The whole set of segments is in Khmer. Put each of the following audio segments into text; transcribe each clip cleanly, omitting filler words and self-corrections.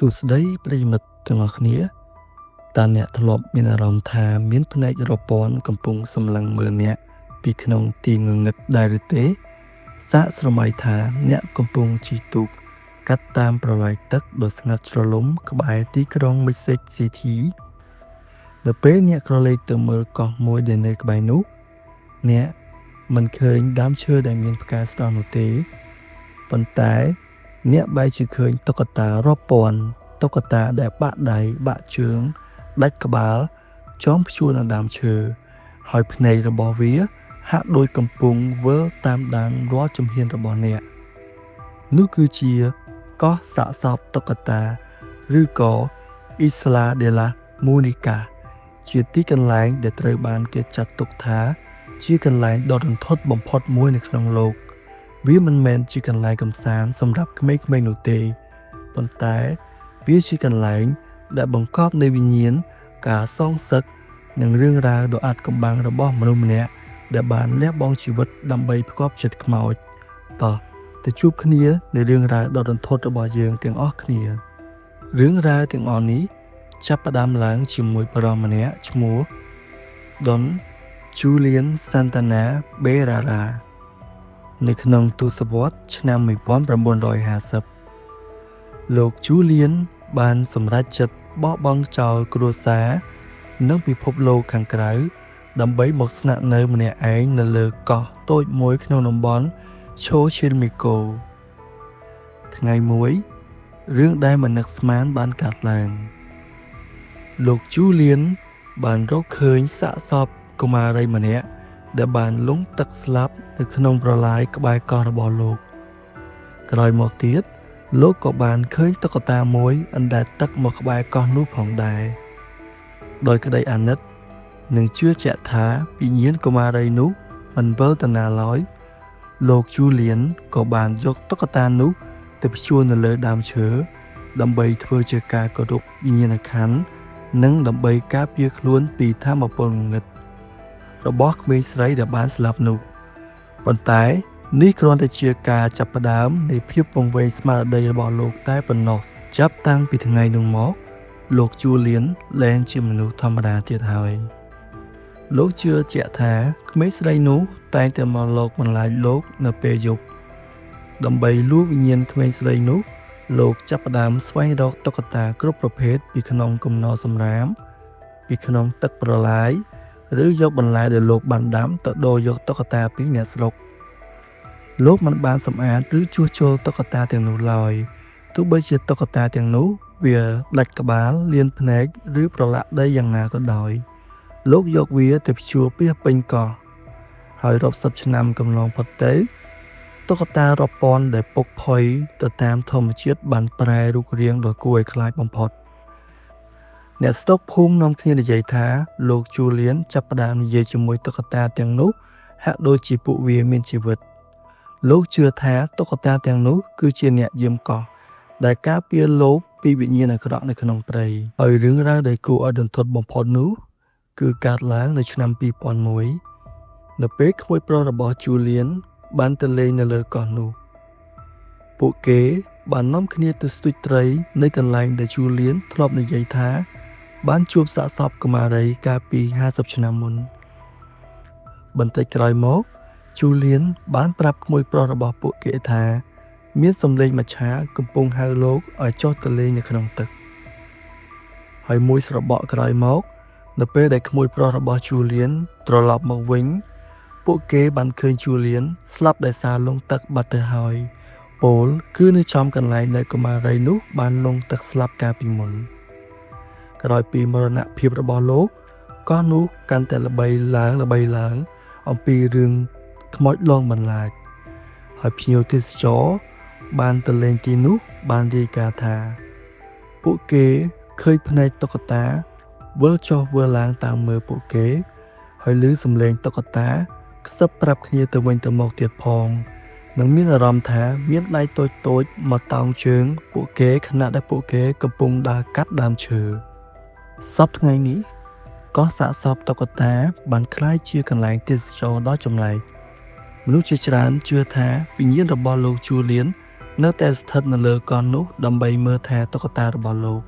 សួស្តីប្រិយមិត្តទាំងអស់គ្នាតើអ្នកធ្លាប់មានអារម្មណ៍ថាមានភ្នែករាប់ពាន់កំពុងសម្លឹងមើលអ្នកពីក្នុងទីងងឹតដែរឬទេសាកស្រមៃថាអ្នកកំពុងជិះទូកកាត់តាមប្រឡាយទឹកដ៏ស្ងាត់ជ្រលំក្បែរទីក្រុង Mexico City នៅពេលអ្នកក្រឡេកទៅមើលកោះមួយដែលនៅក្បែរនោះអ្នកមិនឃើញដើមឈើដែលមានផ្កាស្រស់នោះទេប៉ុន្តែអ្នកបែរជាឃើញតុក្កតារាប់ពាន់តុក្កតាដែលបាក់ដៃបាក់ជើងដាច់ក្បាលចងព្យួរនឹងដើមឈើហើយភ្នែករបស់វាហាក់ដូចកំពុងវិលតាមដានរាល់ជំហានរបស់អ្នកនោះគឺជាកោះសាកសពតុក្កតាឬក៏ Isla de las Muñecas ជាទីកន្លែងដែលត្រូវបានគេចាត់ទុកថា ជាកន្លែងដ៏រន្ធត់បំផុតមួយនៅក្នុងលោក វាមិនមែនជាកន្លែងកម្សាន្តសម្រាប់ក្មេងៗនោះទេប៉ុន្តែវាជាកន្លែងដែលបង្កប់នៃវិញ្ញាណការសងសឹកនិងរឿងរ៉ាវដ៏អាថ៌កំបាំងរបស់មនុស្សម្នាក់ដែលបានលះបង់ជីវិតដើម្បីផ្គាប់ចិត្តខ្មោចតោះទៅជួបគ្នាในរឿងរ៉ាវដ៏រន្ធត់របស់យើងទាំងអស់គ្នារឿងរ៉ាវទាំងអស់នេះចាប់ផ្ដើមឡើងជាមួយបុរសម្នាក់ឈ្មោះ Don Julian Santana Berrara នៅក្នុងទសវត្សរ៍ឆ្នាំ1950លោក Julian បានសម្រេចចិត្តបោះបង់ចោលគ្រួសារនិងពិភពលោកខាងក្រៅដើម្បីមកស្នាក់នៅម្នាក់ឯងនៅលើកោះតូចមួយក្នុងតំបន់ Xochimilco ថ្ងៃមួយរឿងដែលមិននឹកស្មានបានកើតឡើងលោក Julian បានរកឃើញសាកសពកុមារីម្នាក់ដែលបានលង់ទឹកស្លាប់នៅក្នុងប្រឡាយក្បែរកោះរបស់លោកក្រោយមកទៀតលោកក៏បានឃើញតុក្កតាមួយអណ្ដែតទឹកមកក្បែរកោះនោះផងដែរដោយក្តីអាណិតនិងជឿជាក់ថាវិញ្ញាណកុមារីនោះមិនវិលទៅណាឡើយលោក Julian ក៏បានយកតុក្កតានោះទៅព្យួរនៅលើដើមឈើដើម្បីធ្វើជាការគោរពវិញ្ញាណក្ខន្ធនិងដើម្បីការពារខ្លួនពីថាមពលងងឹតរបស់ក្មេងស្រីដែលបានស្លាប់នោះប៉ុន្តែនេះគ្រាន់តែជាការចាប់ផ្ដើមនៃភាពវង្វេងស្មារតីរបស់លោកតែប៉ុណ្ណោះចាប់តាំងពីថ្ងៃនោះមកលោក Julian លែងជាមនុស្សធម្មតាទៀតហើយលោកជឿជាក់ថាក្មេងស្រីនោះតែងតែមកលបបន្លាចលោកនៅពេលយប់ដើម្បីលួវិញ្ញាណក្មេងស្រីនោះលោកចាប់ផ្ដើមស្វែងរកតុក្កតាគ្រប់ប្រភេទពីក្នុងគំនរសំរាមពីក្នុងទឹកប្រឡាយឬយកបន្លែដែលលោកបានដាំទៅដូរយកតុក្កតាពីអ្នកស្រុកលោកមិនបានសម្អាតឬជួសជុលតុក្កតាទាំងនោះឡើយទោះបីជាតុក្កតាទាំងនោះវាដាច់ក្បាលលៀនភ្នែកឬប្រឡាក់ដីយ៉ាងណាក៏ដោយលោកយកវាទៅព្យួរពាសពេញកោះហើយរាប់សិបឆ្នាំកន្លងផុតទៅតុក្កតារាប់ពាន់ដែលពុកផុយទៅតាមធម្មជាតិបានប្រែរូបរាងដ៏គួរឲ្យខ្លាចបំផុតអ្នកស្រុកភូមិនាំគ្នានិយាយថាលោកជូលៀនចាប់ផ្ដើមនិយាយជាមួយតុក្កតាទាំងនោះហាក់ដូចជាពួកវាមានជីវិតលោកជឿថាតុក្កតាទាំងនោះគឺជាអ្នកយាមកោះដែលការពារលោកពីវិញ្ញាណអាក្រក់នៅក្នុងព្រៃហើយរឿងរ៉ាវដែលគួរឲ្យរន្ធត់បំផុតនោះគឺកើតឡើងនៅឆ្នាំ2001នៅពេលក្មួយប្រុសរបស់ជូលៀនបានទៅលេងនៅលើកោះនោះពួកគេបាននាំគ្នាទៅស្ទូចត្រីនៅកន្លែងដែលជូលៀនធ្លាប់និយាយថាបានជួបសាកសពកុមារីកាលពី50ឆ្នាំមុនបន្តិចក្រោយមកជូលៀនបានប្រាប់ក្មួយប្រុសរបស់ពួកគេថាមានសំឡេងមច្ឆាកំពុងហៅលោកឲ្យចុះទៅលេងនៅក្នុងទឹកហើយមួយស្របក់ក្រោយមកនៅពេលដែលក្មួយប្រុសរបស់ជូលៀនត្រឡប់មកវិញពួកគេបានឃើញជូលៀនស្លាប់ដោយសារលង់ទឹកបាត់ទៅហើយពោលគឺនៅចំកន្លែងដែលកុមារីនោះបានលង់ទឹកស្លាប់កាលពីមុនក្រោយពីមរណភាពរបស់លោកកោះនោះកាន់តែល្បីឡើងល្បីឡើងអំពីរឿងខ្មោចលងបន្លាចហើយភ្ញៀវទេសចរបានទៅលេងទីនោះបានរាយការណ៍ថាពួកគេឃើញភ្នែកតុក្កតាវិលចុះវិលឡើងតាមមើលពួកគេហើយឮសំឡេងតុក្កតាខ្សឹបប្រាប់គ្នាទៅវិញទៅមកទៀតផងនិងមានអារម្មណ៍ថាមានដៃតូចតូចមកតោងជើងពួកគេខណៈដែលពួកគេកំពុងដើរកាត់ដើមឈើសប្តាហ៍ថ្ងៃនេះកោះសាកសពតុក្កតាបានក្លាយជាកន្លែងទេសចរណ៍ដ៏ចម្លែកមនុស្សជាច្រើនជឿថាវិញ្ញាណរបស់លោកជូលៀន នៅតែស្ថិតនៅលើកោះនោះដើម្បីមើលថែតុក្កតារបស់លោក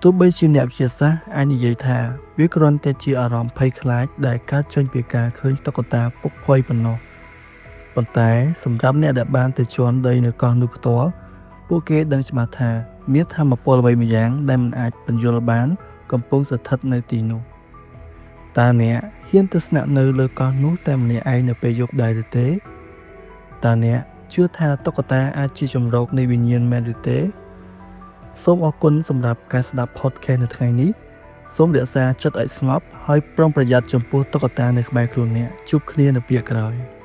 ទោះបីជាអ្នកវិទ្យាសាស្ត្រអាចនិយាយថាវាគ្រាន់តែជាអារម្មណ៍ភ័យខ្លាចដែលកើតចេញពីការឃើញតុក្កតាពុកផុយប៉ុណ្ណោះប៉ុន្តែសម្រាប់អ្នកដែលបានទៅជាន់ដីនៅកោះនោះផ្ទាល់ពួកគេដឹងច្បាស់ថាមានថាមពលអ្វីម្យ៉ាងដែលមិនអាចពន្យល់បានកំពុងស្ថិតនៅទីនោះតើអ្នកហ៊ានទៅស្នាក់នៅលើកោះនោះតែម្នាក់ឯងនៅពេលយប់ដែរឬទេតើអ្នកជឿថាតុក្កតាអាចជាជម្រកនៃវិញ្ញាណមែនឬទេសូមអរគុណសម្រាប់ការស្ដាប់ podcast នៅថ្ងៃនេះសូមរក្សាចិត្តឲ្យស្ងប់ហើយប្រុងប្រយ័ត្នចំពោះតុក្កតានៅក្បែរខ្លួនអ្នកជួបគ្នានៅពេលក្រោយ។